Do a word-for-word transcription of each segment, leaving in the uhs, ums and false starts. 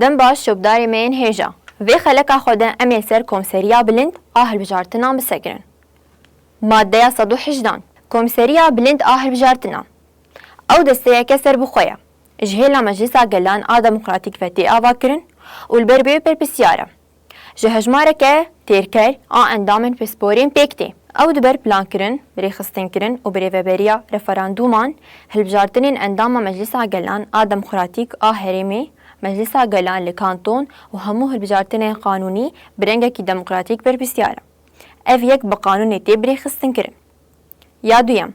Dem baş şopdarê me yên hêja. Vê xeleka xwe de em ê li ser Komseriya Bilind a Hilbijartinan bisekirin. Maddeya sed û hejdan. Komseriya Bilind a Hilbijartinan. Ew desteyeke serbixwe ye. Ji hêla Meclisa Gelan a Demokratîk ve tê avakirin û li ber vê berpirsyar e. Ji hejmareke têrker a endamên pisporên pêk tê. Ew di ber plankirin, birêxistinkirin û birêveberiya referandûman, hilbijartinên endama Meclisa Gelan a Demokratîk a Herêmê, Meclisa Gelan li kanton û hemû hilbijartinên qanûnî bi rengekî demokratîk berpirsyar e. Ev yek bi qanûnê tê birêxistinkirin. Ya duyem,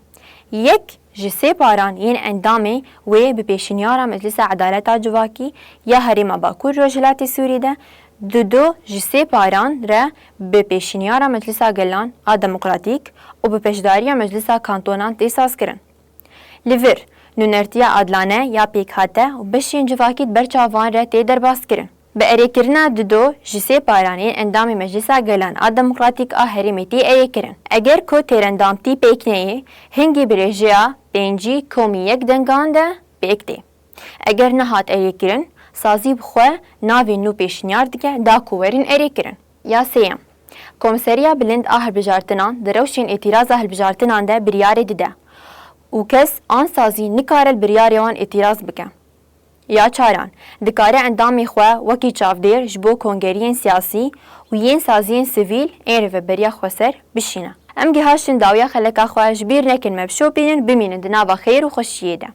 yek ji sê paran yên endamê wê bi pêşinyara Meclisa Edaleta Civakî ya Herêma Bakur Rojhilatê Sûrî de, dudo ji sê paran re bi pêşinyara Meclisa Gelan a Demokratîk û bi pêşdariya Meclisa Kantonan tê sazkirin. Li vir, nûnertiya adlane ya pêkhate û beşên civakî di ber çavan re tê derbaskirin. Bi erêkirina dudo ji sê paran yên endamê Meclisa Gelan a Demokratîk a Herêmê tê erêkirin. Eger ku têrendamtî pêk neyê, hingî bi rêjeya pêncî komî yek dengan de pêk tê. Eger nehat erêkirin, sazî bi xwe navê nû pêşinyar dike da ku werin erêkirin. Ya sêyem, Komseriya Bilind a Hilbijartinan di rewşên îtîraza hilbijartinan de biryarê dide û kes an sazî nikare li biryarê wan îtîraz bike. Ya çaran, dikare endamê xwe wekî çavdêr ji bo kongeriyên siyasî û yên saziyên sivîl ên Rêveberiya Xweser bişîne. Em gihaştin dawiya xeleka xwe, ji bîr nekin me bişopînin, bimînin di nava xêr û xweşiyê de.